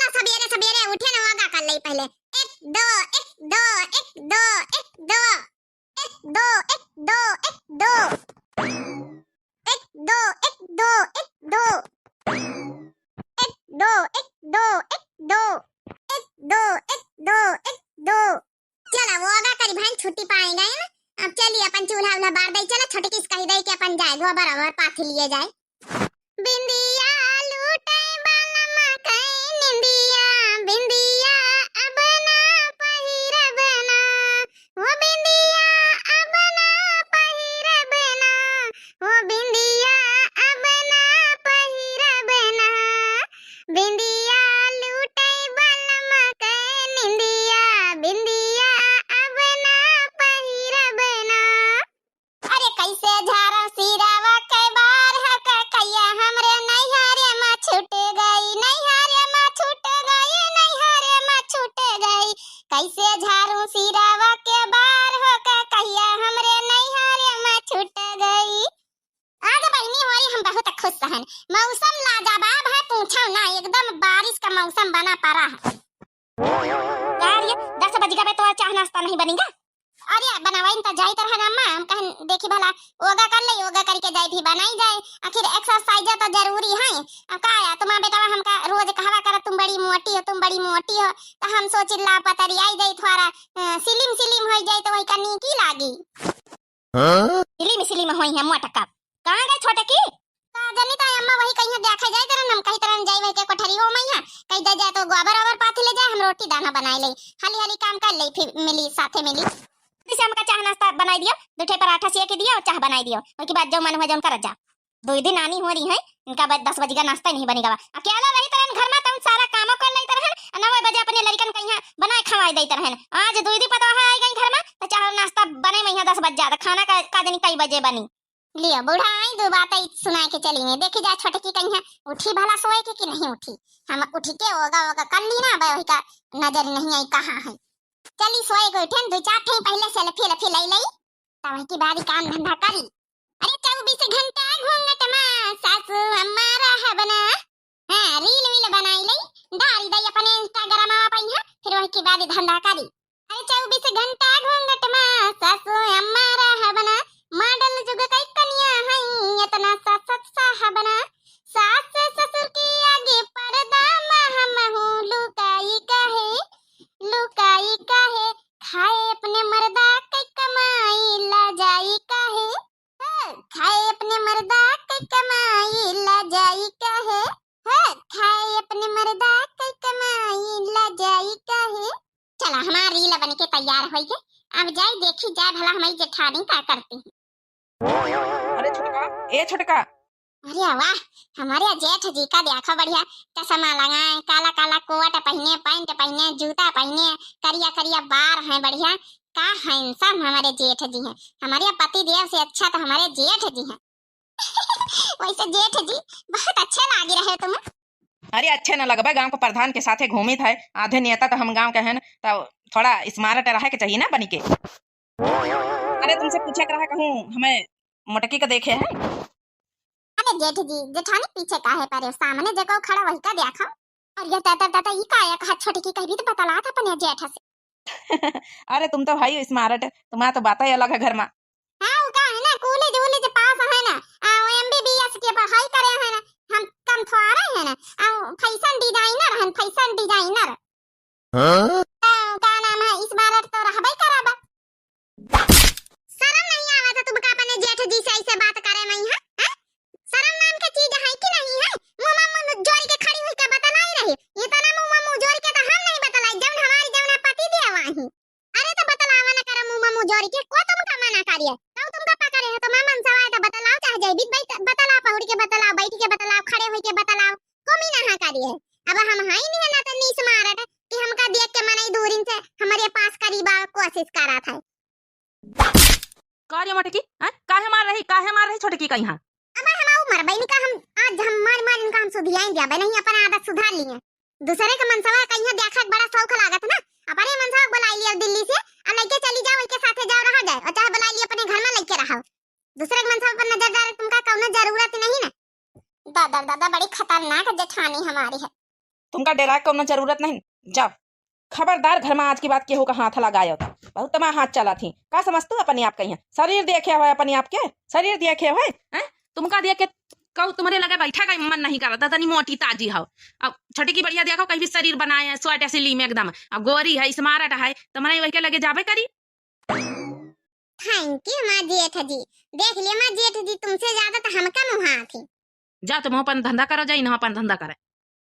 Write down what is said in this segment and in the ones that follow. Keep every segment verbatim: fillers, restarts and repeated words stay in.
सबेरे सबेरे उठे न, योगा कर ले पहले। एक, दो, एक, दो, एक, दो, एक, दो। एक, दो, एक, दो, एक, दो। एक, दो, एक, दो, एक, दो। एक, दो, एक, दो, एक, दो। एक, दो, एक, दो, एक, दो। चला, योगा करी भाई, छुट्टी पाए गए ना। अब चली अपन चूल्हा उल्हा बार दई, चला छोटकी से कही दई कि अपन जाए, गोबर ओबर पाथी लिए जाए। बिंदिया लूटे बलमा के निंदिया, बिंदिया अब ना पहिरब ना, ओ बिंदिया अब ना पहिरब ना, ओ बिंदिया अब ना पहिरब ना। बिंदिया लूटे बलमा के निंदिया, बिंदिया अब ना पहिरब ना। अरे कैसे झारा सिरावा के बार हो के कहिया हमरे नैहरे मा छूट गई, नैहरे मा छूट गई, नैहरे मा छूट गई। कैसे झारू सिरावा के बार हो के कहिया हमरे नैहरे मा छूट गई। आज बहिनी होरी हम बहुत खुश हन, मौसम लाजवाब है, पूछो ना, एकदम बारिश का मौसम बना पड़ा है। यार, ये दस बज गए, तो चाह नाश्ता नहीं बनेगा? अरे, बनावाइन तो जाइत रहन अम्मा, हम कहन, देखी भला, योगा कर ले, योगा करके जाए, फिर बनाई जाए। आखिर exercise तो जरूरी है। अब का आया, तुम्हारा बेटवा हमका रोज कहवा करत, "तुम बड़ी मोटी हो, तुम बड़ी मोटी हो।" तो हम सोचिन ला पतरी आई जाई, थोड़ा, अ, slim slim हो जाई, तो वही का नीकी लागी। हाँ? Slim slim होई है मोटका। कहाँ गए छोटकी? का जनी ता अम्मा वही कहिया देखे जाए तरन, हम कही तरन जाई वही के कोठरी हो मैया, कही दे जाए तो गोबर ओबर पाथी ले जाए, हम रोटी दाना बनाए ले, हाली हाली काम कर ले, फिर मिली, साथे मिली। जैसे हमका चाह नाश्ता बनाई दियो, दो ठे पराठा सिया के दियो और चाह बनाई दियो, ओके बाद जो मन हुआ जौन करत जा। दो दिन आनी हो रही है, इनका बाद दस बजे का नाश्ता ही नहीं बनेगा। अकेला रही तरन घर में, तुम सारा कामों कर ले तरहन, नौ बजे अपने लड़कन कहिया बनाए खवाए दे तरहन। आज दो दिन पतवा आई गई घर में, तो चाह नाश्ता बने मैया दस बज जाता, खाना का, का जनी कई बजे बनी। लियो, बुढ़ाई दो बात ई सुनाए के चली ने। देखी जा छोटकी कहिया उठी भला सोए के कि नहीं उठी। हम उठी के ओगा ओगा कर ली ना, अब वही का नजर नहीं आई कहाँ है। चली सोए के उठेन, दो चार ठे पहले selfie लफी लई लई, तब वही के बाद ही काम धंधा करी। अरे चौबीस घंटा घूंघट मा सासू अम्मा रहब ना। हाँ, reel वील बनाई लई, डारी दई अपने Instagram मा पइहा, फिर वही के बाद ही धंधा करी। अरे चौबीस घंटा घूंघट मा सासू अम्मा रहब ना, model जुग कई कनिया हई, इतना सासत साहब ना। सास ससुर के आगे पर्दा मा हमहू लुकाई काहे, लुकाई काहे, खाए अपने मर्दा के कमाई ला जाई काहे। हाँ, खाए अपने मर्दा के कमाई ला जाई काहे। हाँ, खाए अपने मर्दा के कमाई ला जाई काहे। चला, हमार reel बन के तैयार होई गए। अब जाई देखी जाए भला हमारी जेठानी का करती है। अरे छोटका, ए छोटका। अरे वाह, हमारे जेठ जी का देखो बढ़िया चश्मा लगाए, काला काला कोट पहने, पैंट पहने, जूता पहने, करिया करिया बार हैं बढ़िया। का handsome हमारे जेठ जी हैं। हमारे पति देव से अच्छा तो हमारे जेठ जी हैं। वैसे जेठ जी बहुत अच्छे लागी रहे तुम। अरे अच्छे न लगबे, गांव के प्रधान के साथे घूमित है, आधे नेता तो हम गांव के हैं, तो थोड़ा smart रहे के चाहिए ना बनी के। अरे तुमसे पूछे के रहा कहूँ, हमें मोटकी का देखे है? अरे जेठ जी, जेठानी पीछे काहे परे, सामने जेको खड़ा वही का देखो। और ये दादा दादा, ई का एक हाथ छोटकी कह भी तो बतलात अपने जेठ से। अरे तुम तो भाई smart, तुम्हारा तो बात ही अलग है घर में। हाँ, वो का है ना, college वॉलेज पास है ना, आ, वो MBBS के पढ़ाई करे है ना, हम कम थोड़े है ना, आ, fashion designer है, fashion designer। हाँ? तो का नाम है, smart तो रहबे करबा। शर्म नहीं आवत है तुमका अपने जेठ जी से ऐसे बात करे में, हैं? हैं? शर्म नाम के चीज है कि नहीं है? मुंह मा मुंह जोड़ के खड़ी हुई के बतलाई रही। इतना मुंह मा मुंह जोड़ के तो हम नहीं बतलाई, जौन हमारी जौन पति देव आई। अरे तो बतलावा न करो मुंह मा मुंह जोड़ के, को तुमका मना करिए? तो तुमका पकड़े है तो मामन सवाए तो बतलाओ, चाहे जैविक बैठ, बतलाओ, पहुड़ के बतलाओ, बैठ के बतलाओ, खड़े हुई के बतलाओ, को मी ना करिए। अब हम हाई नहीं है ना तो नीस मारत कि हमका देख के मनई दूरिन से हमारे पास करीब आवे कोशिश करत है। का रे मोटकी, हैं? काहे मार रही, काहे मार रही छोटकी का यहाँ? अब हम आऊ मरबई निका, हम आज हम मार मार इनका हम सुधियाई दिया, नहीं अपन आदत सुधार लिए। दूसरे के मनसवा का यहाँ देखा के बड़ा शौक लागत ना, अपने मनसवा को बुलाई लिया दिल्ली से, आ लइके चली जाओ, इनके साथे जाओ, रहा जाए, और चाहे बुलाई लिए अपने घर में लइके रहो। दूसरे के मनसवा पर नजर डाले तुमका कौनो जरूरत नहीं ना। दादा दादा, बड़ी खतरनाक जेठानी हमारी है। तुमका डेराए कौनो जरूरत नहीं। जाओ, खबरदार घर मा आज की बाद केहू का हाथ लगायो तो। बहुत तमा हाथ चलत ही। का समझतू अपने आप कहिया? शरीर देखे होए अपने आप के? शरीर देखे होए, हैं? तुमका देख के कहू तुम्हरे लगे बैठा का मन नहीं करत, तनी मोटी ताजी हो। अब छोटी की बढ़िया देखो, कहीं भी शरीर बनाए है, स्वाट सिली में एकदम। अब गोरी है, स्मार्ट है, तुम्हरे वही के लगे जाबे करी। Thank you माँ जेठ जी। देख लिया माँ जेठ जी, तुमसे ज्यादा तो हमका मुहा थी। जा तुम अपन धंधा करो, जा इन्हें अपन धंधा करे।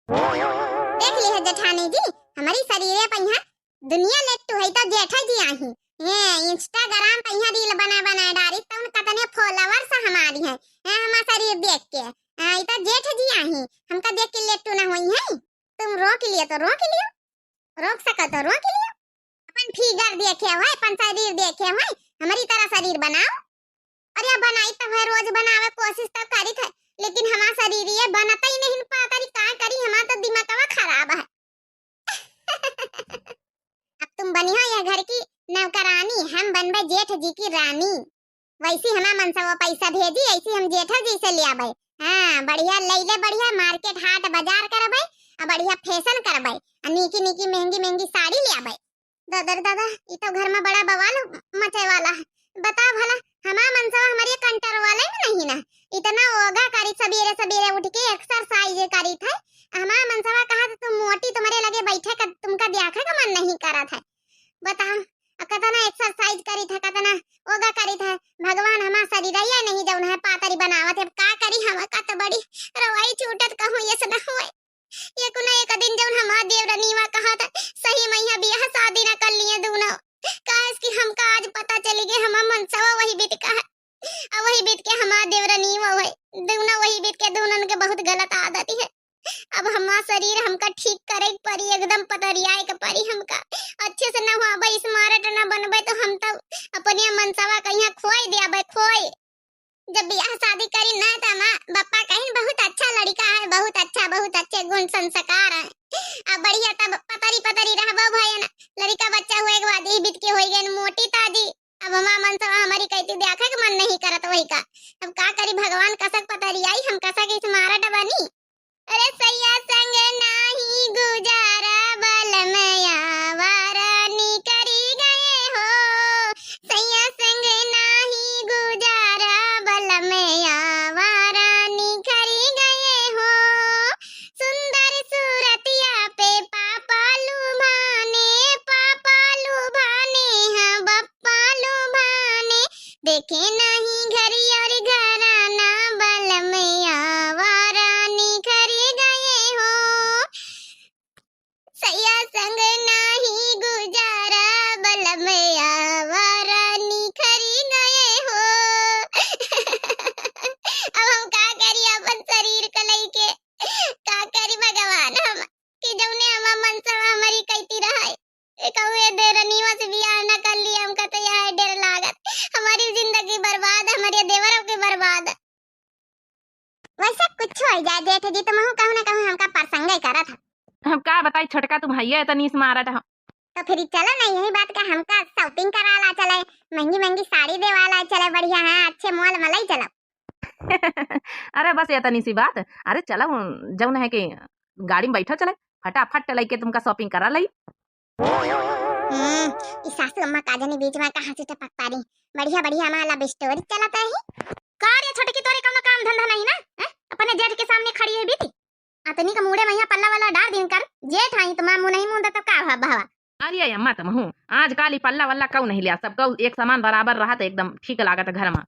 देख लिया जेठानी जी, हमारी शरीरे पे यहाँ दुनिया लेट्टू है तो जेठा जी आही। ये Instagram पे यहाँ reel बना बना डारी तो उन कतने followers हमारी हैं। ये हमारा शरीर देख के, हाँ, ये तो जेठ जी आही, हमका देख के लेट्टू ना हुई है। तुम रोक लियो तो रोक लियो, रोक सको तो रोक लियो। अपन figure देखे होए, अपन शरीर देखे होए, हमारी तरह शरीर बनाओ। अरे अब बनाई तो है, रोज बनावे कोशिश तो करी थे, लेकिन हमार शरीर ये बनता ही नहीं, पता नहीं का करी, हमार तो दिमागवा खराब है। अब तुम बनी हो यह घर की नौकरानी, हम बनबे जेठ जी की रानी। वैसी हमार मनसवा पैसा भेजी, ऐसी हम जेठा जी से ले आबे। हाँ, बढ़िया ले ले, बढ़िया market हाट बाजार करबे, आ बढ़िया fashion करबे, आ नीकी नीकी महंगी महंगी साड़ी ले आबे। दादा रे दादा, ई तो घर में बड़ा बवाल मचे वाला है। बताओ भला, हमार मनसवा हमारे control वाले में नहीं ना, इतना योगा करी सबेरे सबेरे उठ के, exercise करी थे, हमार मनसवा कहा तो तुम मोटी, तुम्हारे लगे बैठे का, तुमका देखा का मन नहीं करा था। बताओ, आ कतना exercise करी था, कतना योगा करी था। भगवान हमार शरीर ये नहीं जौन है पातरी बनावत है। अब का करी, हमका तो बड़ी रवाई छूटत कहूँ ये से ना हुए। ये कुना एक दिन जौन हमार देवरनीवा कहा था, सही में यहाँ बियाह शादी ना कर लिए दूनो। काहे कि हमका आज पता चली गई हमार मनसवा वही बीत का है। अब वही बीत के हमार देवरनीवा वही, दूनो वही बीत के दूनन के बहुत गलत आदत है। अब हमार शरीर हमका ठीक करे के परी, एकदम पतरियाए के परी हमका। अच्छे से नहवाबे, smart ना बनबे तो हम तो अपने मनसवा कहिया खोए देबे, खोए। जब बियाह शादी करी ना त हमार बप्पा कहिन बहुत अच्छा लड़का है, बहुत अच्छा, बहुत अच्छे गुण संस्कार है। अब बढ़िया तब पतरी पतरी रहबो भयन, लड़का बच्चा हुए के बाद यही बीत के होई गए मोटी ताजी। अब हमार मनसवा हमारी कहती देखा के मन नहीं करत वही का। अब का करी भगवान कसक पतरियाई, हम कसक smart बनी। अरे सैया संग नाही गुजारा बलम आवारा निकरी गए हो। सैया संग नाही गुजारा बलम आवारा निकरी गए हो। सुंदर सूरतिया पे पापा लुभाने, पापा लुभाने, हाँ बप्पा लुभाने। देखे नाही घरी और घराना बलम आवारा निकरी गए हो। सैया संग नाही गुजारा बलम आवारा निकरी गए हो। अब हम का करी अपन शरीर को लेके, का करी भगवान हम कि जौने हमार मनसवा हमारी कहती रहे, ए कहू ए देरनिया से बियाह न कर लिया, हमका तो यह डर लागत, हमारी जिंदगी बर्बाद, हमारे देवरों की बर्बाद। वैसे कुछ हो जाए जेठ जी, तुमहू कहूँ ना कहूँ हमका प्रसंग ही करत है। हम का बताई छोटका, तुम हइये इतनी smart हो। तो फिर चलो ना, यही बात का हमका shopping करा ला चले, महंगी महंगी साड़ी देवा ला चले, बढ़िया है, अच्छे mall में ले चलो। अरे बस इतनी सी बात, अरे चलो, जौन है कि गाड़ी में बैठो चले, फटाफट लेके तुमका shopping करा लई। हम्म, ई सासू अम्मा का जानी बीच में कहाँ से टपक पारी। बढ़िया बढ़िया हमार love story चलत रही। का रे छोटकी, तोरे कौनो काम धंधा नहीं ना? हैं? अपने जेठ के सामने खड़ी है बीती। अतनी का मूड़े में यहाँ पल्ला वल्ला डार दिन कर। जेठ आई तो मैं मुँह नहीं मुँह तो का हुआ बहवा? अरे अम्मा तुम हूँ, आजकल ई पल्ला वल्ला कऊ नहीं लिया, सब कऊ एक समान बराबर रहा तो एकदम ठीक लागत घर में।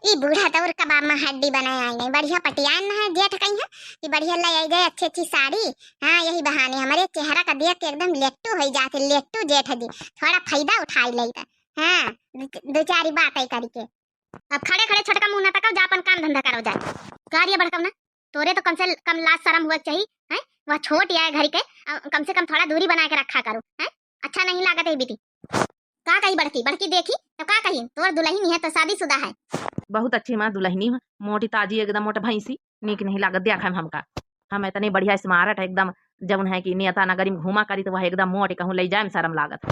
ई बूढ़ा तो और कबाब में हड्डी बनाए आई नहीं, बढ़िया पटियान ना है जेठ कहीं है कि बढ़िया ले आई जाए अच्छी अच्छी साड़ी। हाँ, यही बहाने हमारे चेहरा का देख के एकदम लेट्टू हो जाते, लेट्टू जेठ जी, थोड़ा फायदा उठाई लेता। हाँ, दो, दो चार बात आई करके। अब खड़े खड़े छोटका मुंह ना तकाओ, जा अपन काम धंधा करो जा। का रे बड़कौना, तोरे तो कम से कम लाज शरम हुआ चाहिए, हैं? वह छोट या है घर के, अ, कम से कम थोड़ा दूरी बना के रखा करो, हैं? अच्छा नहीं लागत है बीती। का कही बड़की, बड़की देखी तो का कही, तोर दुल्हन है तो शादीशुदा है। बहुत अच्छी माँ दुल्हनी है, मोटी ताजी एकदम मोट भैंसी, नीक नहीं लागत देखा में हमका। हम इतने बढ़िया smart है एकदम, जौन है कि नेता नगरी में घूमा करी तो वह एकदम मोट कहूँ ले जाए में शर्म लागत।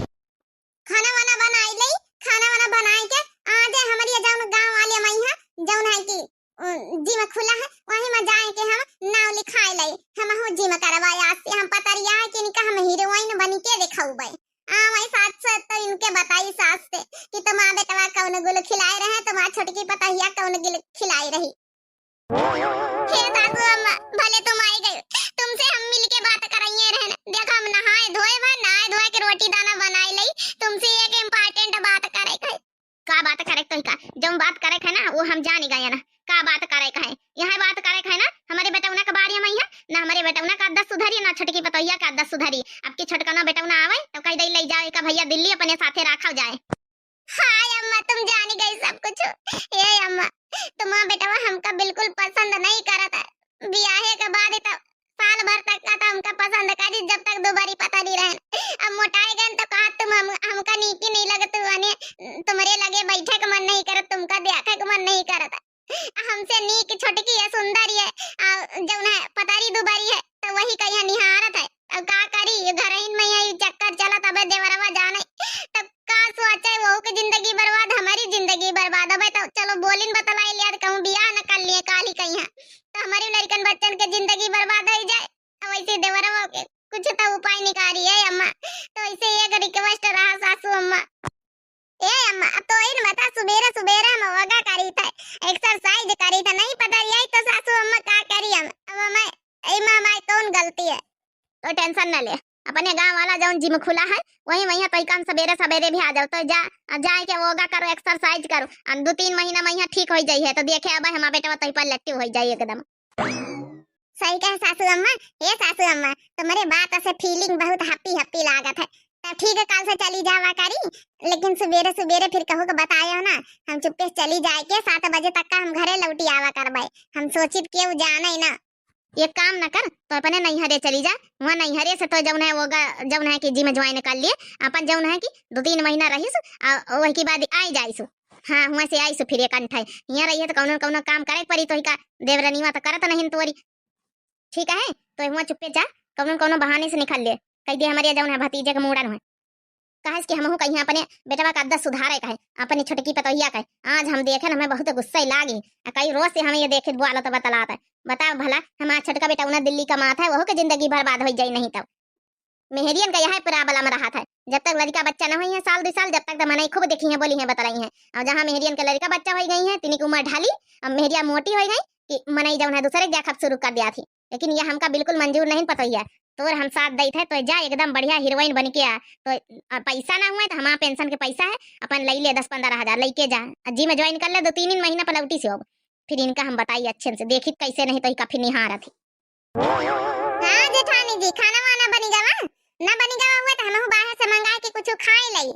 खाना वाना बनाई ले, खाना वाना बनाई के आ जाए हमारी जौन गाँव वाली माई है, जौन है कि जिम खुला है, वही में जाए के हम नाव लिखाए लई। हमहू जिम करवाए आज से, हम पतरिया है कि इनका हम हीरोइन बनी के दिखाऊबे। आ वही साथ साथ तो इनके बताई सास से कि तुम्हार बेटवा कौन गुल खिलाए रहे, तुम्हार छोटकी पतोहिया कौन गुल खिलाई रही। हे सासू अम्मा, भले तुम आई गई, तुमसे हम मिल के बात कराइए रहन। देख, हम नहाए धोए बा, नहाए धोए के रोटी दाना बनाए लई, तुमसे एक important बात करे के है। का बात करे के है का? जौन बात करे के है ना, वो हम जानी गए ना। का बात करे के है? यह बात करे के है ना, हमरे बेटौना के बारे में है ना, हमरे बेटौना का आदत सुधरी, ना छोटकी पतोहिया का आदत सुधरी। अब की छोटकना बेटौना आवे तो कह दे, ले जाओ एका भैया दिल्ली, अपने साथे राखा जाए। हाय अम्मा, तुम जानी गई सब कुछ। ए अम्मा, तुम्हार बेटवा हमका बिल्कुल पसंद नहीं करत है। बियाहे के बाद ही तो साल भर तक का तो हमका पसंद करी, जब तक दुबारी पता नहीं रहन। अब मोटाए गए तो कहा तुम हम, हमका नीकी नहीं लगत, अने तुम्हरे लगे बैठे के मन नहीं करत, तुमका देखे के मन नहीं करत। हमसे नीक छोटकी है, सुंदर है, आ जौन है पतरी दुबारी है, तो वही कहिया निहारत है। अब का करी, ये घरइन में यही चक्कर चलत, अबे देवरवा जाने। तब का सोचे, वहू के जिंदगी बर्बाद, हमारी जिंदगी बर्बाद। अबे तो चलो बोलिन बतलाई लिया, कहूँ बियाह न कर लिए काली कहिया, तो हमारी लड़कन बच्चन के जिंदगी बर्बाद हो जाए। अब वैसे देवरवा के कुछ तो उपाय निकारी है अम्मा। तो ऐसे एक request रहा सासू अम्मा। ए अम्मा, अब तो इन बता, सुबेरे सुबेरे हम योगा करी थे, exercise करी थे, नहीं पता यही तो सासू अम्मा का करी हम। अब हमें, ए माँ, हमारी कौन गलती है? तो tension न ले, अपने गाँव वाला जौन जिम खुला है, वहीं, वहीं तो काम सबेरे सबेरे भी आ जाओ, तो जा, आ जाए के योगा करो, exercise करो, हम दो तीन महीना में यहाँ ठीक हो जाइए, तो देखे अब हमारा बेटवा तो पर लट्टी हो जाए एकदम। सही कहे सासू अम्मा। हे सासू अम्मा, तुम्हरे बात से feeling बहुत happy happy लागत है। तब ठीक है, काल से चली जावा करी, लेकिन सुबेरे सुबेरे फिर कहू के बतायो ना, हम चुप्पे से चली जाए के सात बजे तक का हम घरे लौटी आवा करबे। हम सोचित केहू जाने ना। एक काम न कर, तो अपने नैहरे चली जा, वहाँ नैहरे से तो जौन है वो ग-, जौन है कि जिम join कर लिए, अपन जौन है कि दो तीन महीना रहीस, आ वही के बाद आई जाइस। हाँ, हुआँ से आइस फिर एक अंठे, यहाँ रहिए तो कौनो न कौनो काम करे के पड़ी, तो ही का देवरनिवा तो करत नहीं तोरी। ठीक है, तो हुआँ चुप्पे जा, कौनो न कौनो बहाने से निकल ले, कह दे हमारे जौन है भतीजे के मूड़न है। कहे कि हमहू कहिया अपने बेटवा का आदत सुधारे का है, अपनी छोटकी पतोहिया का है। आज हम देखे न, हमें बहुत गुस्सा लागी। आ कई रोज से हमें ये देखे बोलत बतलात है। बताओ भला, हमारा छोटका बेटौना दिल्ली कमात है, वहू के जिंदगी बर्बाद हो जाई नहीं तब। मेहरियन का यह problem रहत है, जब तक लड़का बच्चा न होई है साल दो साल, जब तक तो मनई खूब देखी है, बोली है, बतलाई है। और जहाँ मेहरियन के लड़का बच्चा हो गई है, तिनी की उम्र ढाली, अब मेहरिया मोटी हो गई कि मनई जौन है दूसरे के देखब शुरू कर दिया थी। लेकिन ये हमका बिल्कुल मंजूर नहीं पतोहिया। तोर हम साथ देत है, तो जा एकदम बढ़िया हीरोइन बन के आ। तो, अ, पैसा ना हुए तो हमारा पेंशन के पैसा है, अपन ले ले दस पन्द्रह हजार लेके जा, आ जिम join कर ले, दो तीन ही महीना पर लौटी से हो, फिर इनका हम बताई अच्छे से, देखी कैसे नहीं तो ही काफी निहारत ही। हाँ जेठानी जी, खाना वाना बनी गवा? ना बनी गवा हुआ तो हमहू बाहर से मंगा के कुछ खाए लई।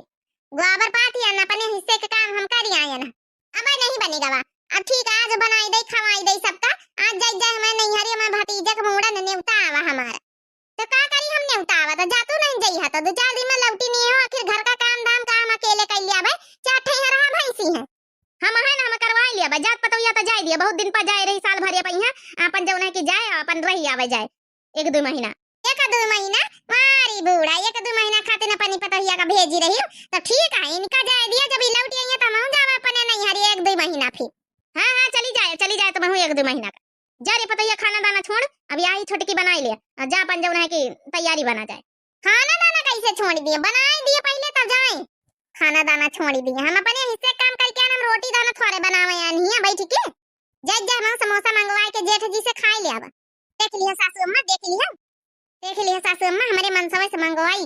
गोबर पाथी है ना, अपने हिस्से के काम हम करी आए ना। अबे नहीं बनी गवा। अब ठीक है, आज बनाई दे, खवाई दे सबका। आज जाई जाए हमारे नैहरे, हमारे भतीजा के मूड़न नेवता आवा हमारा। तो का करी हम नेवता आवा, तो जातू नहीं जाई है, तो दो चार दिन में लौटी नहीं हो, आखिर घर का काम धाम का हम अकेले कर लिया भाई, चार ठे यहाँ रहा भैंसी है। हम है ना, हम करवाई लिया भाई, जात पतोहिया तो जाए दिया, बहुत दिन पर जाए रही, साल भर या पहिया, अपन जौन है कि जाए, अपन रही आवे जाए, एक दो महीना। एक दो महीना? मारी बूढ़ा, एक दो महीना खातिर अपनी पतोहिया का भेजी रही, तो ठीक है, इनका जाए दिया, जब ई लौटी आई है, तो हम जावे अपने नैहरे एक दो महीना फिर। हाँ, हाँ, चली जाए, चली जाए, तुम एक दो महीना का। जा रे पतोहिया, खाना दाना छोड़, अब यही छोटकी बनाई ले, आ जा अपन जौन है कि तैयारी बना जाए। खाना दाना कैसे छोड़ दिए? बनाए दिए पहले तब जाए। खाना दाना छोड़ दिए, हम अपने हिस्से काम करके आन, हम रोटी दाना थोड़े बनावे आनी है बैठ के। जा जा हम समोसा मंगवाए के जेठ जी से खाए ले आवा। देख लिया सासू अम्मा, देख लिया, देख लिया सासू अम्मा, हमारे मनसवे से मंगवाई।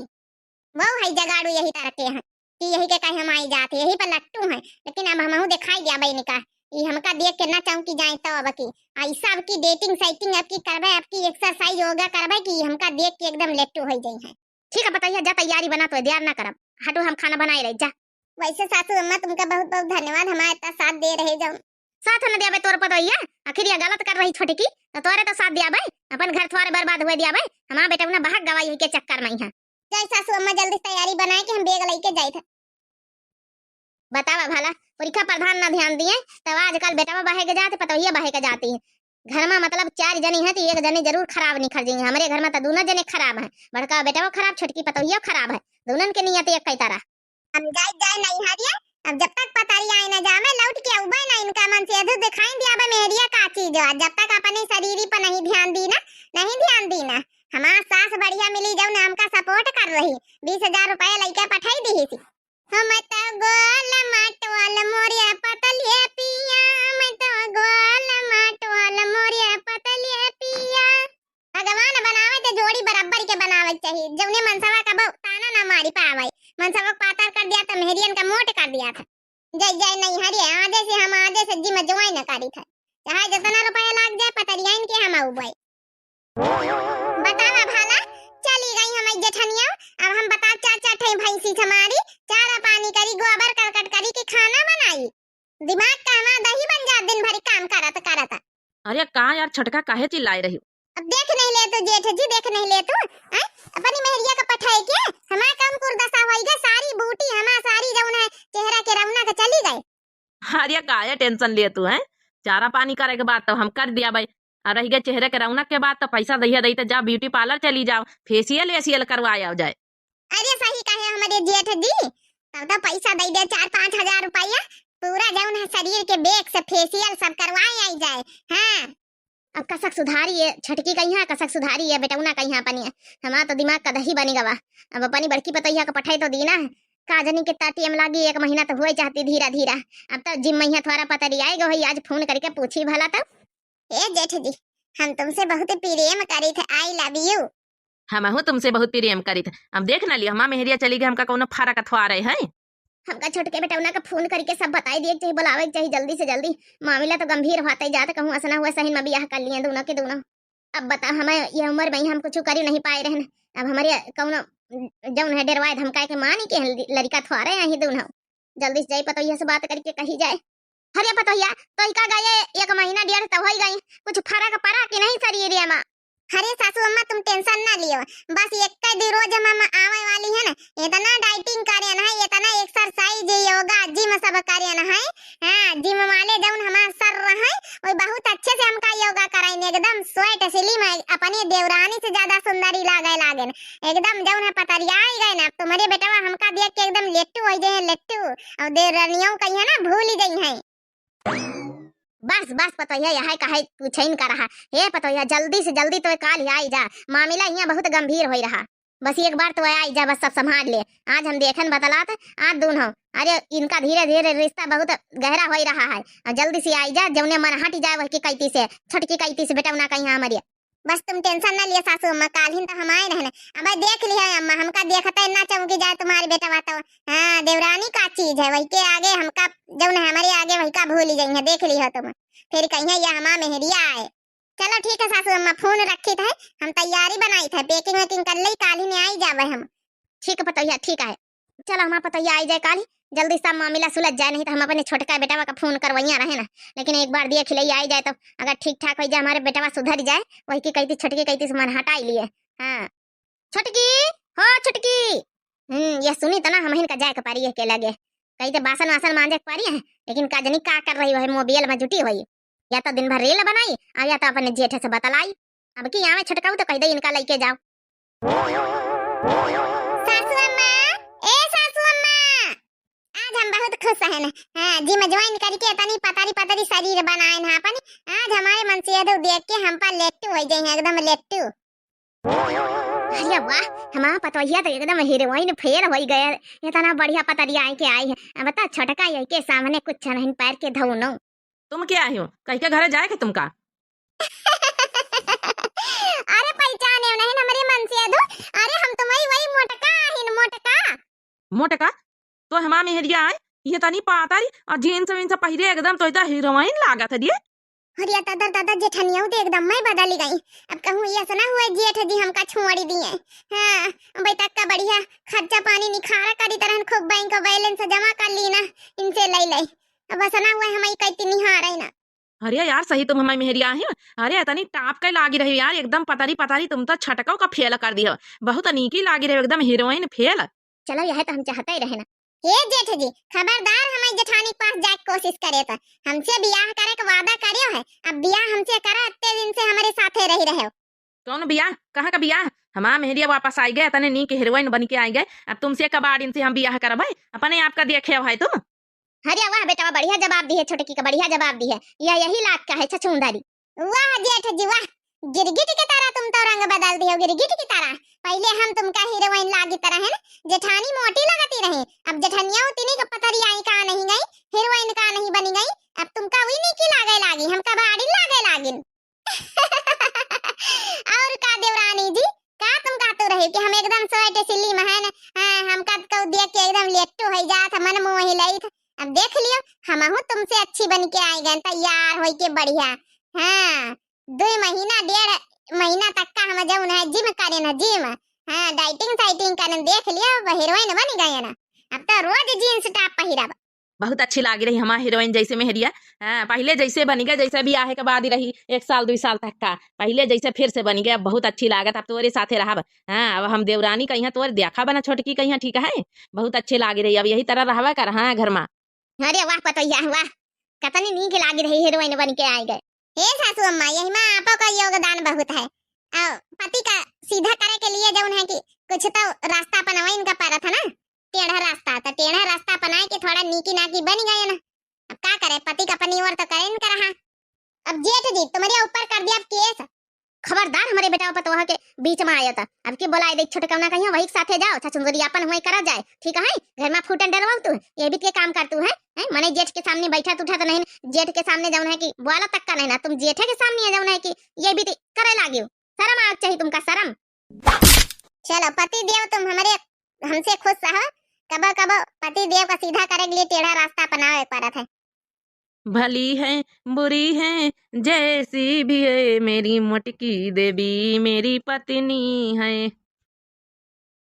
वो है जगाड़ू यही तरह के हैं कि यही के कहे हम आई जात है, यही पर लट्टू हैं। लेकिन अब हमहू दिखाई दिया बहन का, ई हमका देख के ना चौंकी जाए तो अब की ऐसा अब की dating साइटिंग अब की करबे, अब की exercise योगा करबे कि हमका देख के एकदम लट्टू हो जाई है। ठीक है पतोहिया, जा तैयारी बना, तो देर ना करब, हटो हम खाना बनाए रही, जा। वैसे सासू अम्मा तुमका बहुत बहुत धन्यवाद, हमारे इतना साथ दे रहे जाओ। साथ न देबे तोर पतोहिया, आखिर ये गलत कर रही छोटकी, तो तोरे तो साथ देबे, अपन घर थोड़े बर्बाद हुए देबे, हमारा बेटौना बहक गवा यही के चक्कर में यहाँ। जाए सासू अम्मा, जल्दी तैयारी बनाए कि हम बैग लेके जाए थे। बतावा भला, पुरखा प्रधान ना ध्यान दिए, तब आजकल बेटवा बहे के जाते, पतोहिया बहे के जाती है। घर में मतलब चार जनी है तो एक जनी जरूर खराब निकल जाई, हमारे घर में तो दोनों जने खराब है, बड़का बेटवा खराब, छोटकी पतोहिया खराब है, दोनों के नियत एक कई तरह। हम जाए जाए नहीं हरिया, अब जब तक पतरी आई ना जावे, लौट के अउबे ना, इनका मन से अधू दिखाई दिया बा मेहरिया का चीज हो। जब तक अपने शरीर पर नहीं ध्यान दी ना, नहीं ध्यान दी ना। हमार सास बढ़िया मिली, जौन हमका support कर रही, बीस हजार रुपया लइके पठाई दी थी। हम तो गोल मटोल मोरिया पतलिए पिया, हम तो गोल मटोल मोरिया पतलिए पिया। भगवान बनावे तो जोड़ी बराबर के बनावे के चाहिए, जौने मनसवा कबो ताना ना मारी पावे। मनसवा के पातर कर दिया तो मेहरियन का मोट कर दिया था। जय जय नहीं हरिये, आजे से हम आजे से gym join करी था, चाहे जितना रुपया लाग जाए, पतरियाइन के हम अउबे। बतावा भाला, चली गई हमारी जेठनिया। अब हम बता चार चार ठे भैंसी संभारी, चारा पानी करी, गोबर करकट करी कि खाना बनाई। दिमाग का हमार दही बन जात दिन भरी काम करत करत। अरे का यार छोटका, काहे चिल्लाए रही हो? अब देख नहीं ले तू जेठ जी, देख नहीं ले तू, हैं? अपनी मेहरिया का पठाए के हमार कम कुर्दसा होई गे, सारी बूटी हमार सारी जौन है चेहरा के रौनक चली गए। अरे काहे tension ले तू, हैं? चारा पानी करे के बाद तो हम कर दिया भाई, और रह गए चेहरे के रौनक के बाद तो पैसा दहिया दई तो जा beauty parlour चली जाओ, facial वेशियल करवाए आओ जाए। अरे सही कहे हमारे जेठ जी, तब तो पैसा दे दे चार पाँच हजार रुपया, पूरा जौन है शरीर के बेक से facial सब करवाए आई जाए। हाँ। अब कसक सुधारी है छटकी कहिया, कसक सुधारी है बेटौना कहिया अपनी। हमार तो दिमाग का दही बनी गवा। अब अपनी बड़की पतोहिया के पठाई तो दी ना, का जनी कितना time लागी, एक महीना तो हुए चाहती धीरा धीरा। अब तो gym महिया थोड़ा पतरी आए गो है, आज phone करके पूछी भला तो। ए जेठ जी, हम तुमसे बहुत प्रेम करी थे, I love you। हमहू तुमसे बहुत प्रेम करी थे। अब देख ना लियो, हमार मेहरिया चली गई, हमका कौनो फर्क अथवा रहे है। हमका छोटके बेटौना का phone करके सब बताई दिए के चाहिए, बुलावे के चाहिए जल्दी से जल्दी। मामला तो गंभीर होते जात, कहूँ असना हुआ सही में बियाह कर लिए दोनों के दोनों। अब बता, हमें ये उम्र में ही हम कुछ कर ही नहीं पाए रहन। अब हमारे कौनो जौन है डरवाए धमकाए के मानी के लड़का थोड़े आई दोनों। जल्दी से जाई पतोहिया से बात करके कही जाए। अरे पतोहिया, तो इका गए एक महीना डेढ़ तो होई गई, कुछ फर्क पड़ा कि नहीं शरीर में? अरे सासू अम्मा, तुम tension ना लियो, बस एक दो रोज हम, हम आवे वाली है ना, इतना dieting करेन है, इतना exercise, योगा, gym सब करेन है। हाँ, gym वाले जौन हमार sir रहे, वो बहुत अच्छे से हमका योगा कराइन, एकदम sweet slim है, अपनी देवरानी से ज्यादा सुंदरी लागे लागेन, एकदम जौन है पतरियाई गए ना। अब तुम्हारे बेटवा हमका देख के एकदम लेट्टू हो गए हैं, लेट्टू, और देवरानियों कहिए ना भूल गई हैं। बस बस पतोहिया, यह काहे पूछइन का रहा। हे पतोहिया, जल्दी से जल्दी तो काल ही आई जा, मामला यहाँ बहुत गंभीर होई रहा। बस एक बार तो आई जा, बस सब संभाल ले। आज हम देखन बतलात, आज दून हो। अरे इनका धीरे धीरे रिश्ता बहुत गहरा होई रहा है, और जल्दी से आई जा, जौने मन हट जाए वही के कैती से, छोटकी कैती से बेटौना कहिया हमारे। बस तुम tension ना लिया सासू अम्मा, काल ही तो हम आए रहने। अब देख लिया अम्मा, हमका देखते ना चमकी जाए तुम्हारे बेटवा तो। हाँ, देवरानी का चीज है, वही के आगे हमका, जौन है हमारे आगे वही का भूल ही जाइए, देख लिया तुम। फिर कहिए ये हमार मेहरिया आए। चलो ठीक है सासू अम्मा, phone रखी थे, हम तैयारी बनाई थे, packing वैकिंग कर ली, काल ही ने आई जावे हम। ठीक है पतोहिया, ठीक है। चलो हमार पतोहिया आई जाए काल ही, जल्दी सब मामला सुलझ जाए, नहीं तो हम अपने छोटका बेटवा का phone करवैया रहे ना, लेकिन एक बार देख ले आई जाए तो अगर ठीक ठाक हो जाए, हमारे बेटवा सुधर जाए, वही की कैती छोटकी कैती से मन हटाई लिए। हाँ छोटकी, हो छोटकी, हम्म, यह सुनी तो ना हमहिन का जाए के पारी के लगे, कही तो बासन वासन मांजे के पारी है, लेकिन का जनी का कर रही है, mobile में जुटी हुई, या तो दिन भर reel बनाई और या तो अपने जेठ से बतलाई। अब की आवे छोटकाऊ तो कह दे इनका लेके जाओ। सासू अम्मा, ए सासू अम्मा, आज हम बहुत खुश हैं। हाँ, gym join करके इतनी पतरी पतरी शरीर बनाए ना अपन। आज हमारे मन से यदु देख के हम पर लेट्टू हो जाए हैं, एकदम लेट्टू। अरे वाह, हमारा पतोहिया तो एकदम heroine fail हो गए, इतना बढ़िया पतरी आए के आई है। अब बता छोटका ये के सामने कुछ नहीं पैर के धौनो। तुम क्या हो? कह के घरे जाए के तुमका? अरे पहचाने नहीं हमरे मन से अधू। अरे हम तुम्हारी वही मोटका आहिन, मोटका। मोटका? तो हमार मेहरिया आए, ये तनी पातर और jeans वींस पहिरे एकदम तो इतना heroine लागत है दिए। अरे दादा दादा, जेठनिया तो एकदम मैं बदल गई। अब कहूँ ये ऐसा ना हुआ जेठ जी हमका छोड़ दिए। हाँ, भाई तक का बढ़िया खर्चा पानी निखारा करी तरह खूब बैंक balance जमा कर ली ना, इनसे ले ले। अब ऐसा ना हुआ हमारी कई तिनी हार है ना। अरे यार, सही तुम हमारी मेहरिया है। अरे, इतनी top के लागी रही यार, एकदम पतरी पतरी, तुम तो छटकौ का fail कर दियो। बहुत नीकी लागी रही, एकदम heroine fail। चलो, यह तो हम चाहते ही रहे ना। हे जेठ जी, खबरदार हमारी जेठानी के पास जाए के कोशिश करे तो। हमसे बियाह करे के वादा करियो है, अब बियाह हमसे करा, इतने दिन से हमारे साथे रही रहे हो। कौन बियाह? कहाँ का बियाह? हमार मेहरिया वापस आई गए, इतने नीक heroine बन के आई गए, अब तुमसे कबाड़ इनसे हम बियाह करबे? अपने आप का देखे हो है तुम। अरे वाह बेटवा, बढ़िया जवाब दिहे, छोटकी का बढ़िया जवाब दिहे। यह यही लायक का है छछूंदरी। वाह जेठ जी वाह, गिरगिट की तरह तुम तो रंग बदल दियो, गिरगिट की तरह। पहिले हम तुमका हीरोइन लागित रहेन, जेठानी मोटी लगती रही, अब जेठनिया उतनी का पतरी आई का नहीं गई, हीरोइन का नहीं बनी गई, अब तुमका वही नीकी लागे लागी, हमका भारी लागे लागिन। और का देवरानी जी, का तुम कहतू रही कि हम एकदम सोए slim हैं, हाँ, हमका तो देख के एकदम लेट्टू होइ जात, मन मोही लइत। अब देख लियो, हमहू तुमसे अच्छी बन के आई गए, तैयार होई के बढ़िया। हाँ, दुई महीना, डेढ़ महीना तक का हम जौन है gym करेन, gym। हाँ, dieting साइटिंग करेन, देख लियो, अब हीरोइन बन गए ना। अब तो रोज jeans top पहिरब। बहुत अच्छी लागी रही हमार हीरोइन जैसे मेहरिया। हाँ, पहिले जैसे बनी गए, जैसे बियाहे के बाद ही रही, एक साल, दुई साल तक का। पहिले जैसे फिर से बनी गए, अब बहुत अच्छी लागत, अब तोरे साथे रहब। हाँ, अब हम देवरानी कहिया तोरे देखा बना छोटकी कहिया, ठीक है? बहुत अच्छी लागी रही, अब यही तरह रहबा कर, हाँ, घर मा। अरे वाह पतोहिया, वाह, कतनी नीक लागी रही, हीरोइन बन के आई गए। हे सासू अम्मा, यही मा आपो का योगदान बहुत है। और पति का सीधा करे के लिए जौन है कि कुछ तो रास्ता अपनावे इनका पड़त है ना, टेढ़ा रास्ता, तो टेढ़ा रास्ता अपनाए के थोड़ा नीकी नाकी बन गए ना। अब का करे, पति का अपनी ओर तो करे इनका रहा। अब जेठ जी, तुम्हारे ऊपर कर दिया अब केस। खबरदार हमरे बेटा पतोह के बीच में आया था। अब की बोलाई देख छोटकौना कहिया, वही के साथे जाओ, छछुंदरी अपन हुए करा जाए, ठीक है? घर में फूटन डरवाऊ तू, ये भी के काम कर तू है, हैं? मने जेठ के सामने बैठा उठा तो नहीं, जेठ के सामने जौन है कि बोला तक का नहीं ना, तुम जेठे के सामने जौन है कि ये भी करे लागियो। शर्म आग चाहिए तुमका, शर्म। चलो, पति देव तुम हमरे, हमसे खुश रहो। कबो कबो पति देव का सीधा करे के लिए टेढ़ा रास्ता अपनावे पड़त है। भली है, बुरी है, जैसी भी है, मेरी मोटकी देवी मेरी पत्नी है।